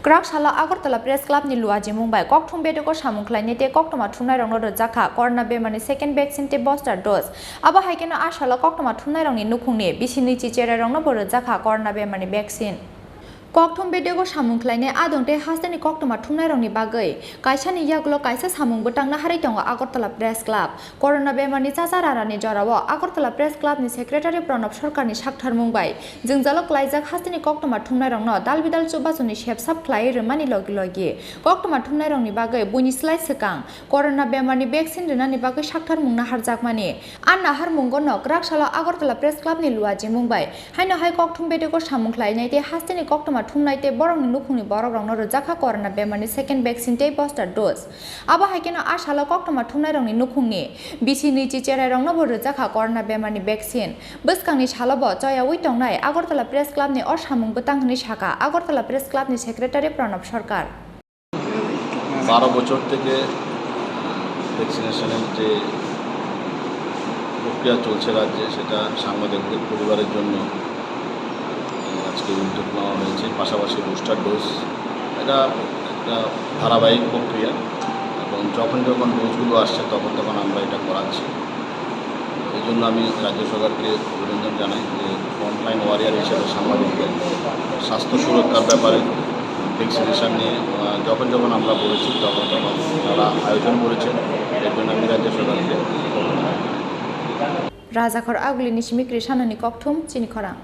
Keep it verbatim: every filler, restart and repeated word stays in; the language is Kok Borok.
Kwrak salo Agartala Press Club ni luajimung bai kokthum bedego samung khlainai tei koktwma thumnairokno rwjakha corona bemarni second vaccine tei booster dose. Abo hai kheno a salo koktwma thumnairokni nukhungni bisi nwichi cherairoknobo rwjakha corona bemarni vaccine. Kokthum bedego samung khlainai adong tei hasteni koktwma thumnairokni bagwi kaisani yagulo kaisa samung bwtangna harwi tongo Agartala Press Club. Corona bemarni chacha rarani jorao Agartala Press Club ni secretary Pranab Sarkarni saktharmung bai jwngjalo klaijak hasteni koktwma thumnairokno dal bidal chubachuni sepsap khlaiwi rwmani logi logi koktwma thumnairokni bagwi buini slai swkang corona bemarni vaccine rwnani bagwi saktharmung naharjakmani. A naharmungono kwrak salo Agartala Press Club ni luajimung bai haino hai kokthum bedego samung khlainai tei hasteni koktwma thumnai tei borokni nukhungni borokrokno rwjakha corona bemarni second vaccine tei booster dose. Abo hai kheno a salo koktwma thumnairokni nukhungni bisi nwichi cherairoknobo rwjakha corona bemarni vaccine. Bwskangni salobo choyaui tongnai Agartala Press Club ni o samung bwtang hwnwi sakha Agartala Press Club ni secretary Pranab Sarkar. বারো বছর থেকে ভ্যাকসিনেশনের যে প্রক্রিয়া চলছে রাজ্যে, সেটা সাংবাদিকদের পরিবারের জন্য আজকে উদ্যোগ নেওয়া হয়েছে। পাশাপাশি বুস্টার ডোজ, এটা একটা ধারাবাহিক প্রক্রিয়া এবং যখন যখন ডোজগুলো আসছে, তখন তখন আমরা এটা করাচ্ছি। এই জন্য আমি রাজ্য সরকারকে অভিনন্দন জানাই যে ফ্রন্টলাইন ওয়ারিয়ার হিসেবে সাংবাদিকদের স্বাস্থ্য সুরক্ষার ব্যাপারে ভ্যাকসিনেশন নিয়ে, আহ, যখন যখন আমরা বলেছি, তখন তখন তারা আয়োজন করেছেন। এর জন্য আমি রাজ্য সরকারকে অভিনন্দন জানাই। Rajakhor Aguli ni simi Krishanani kokthum chini khorang.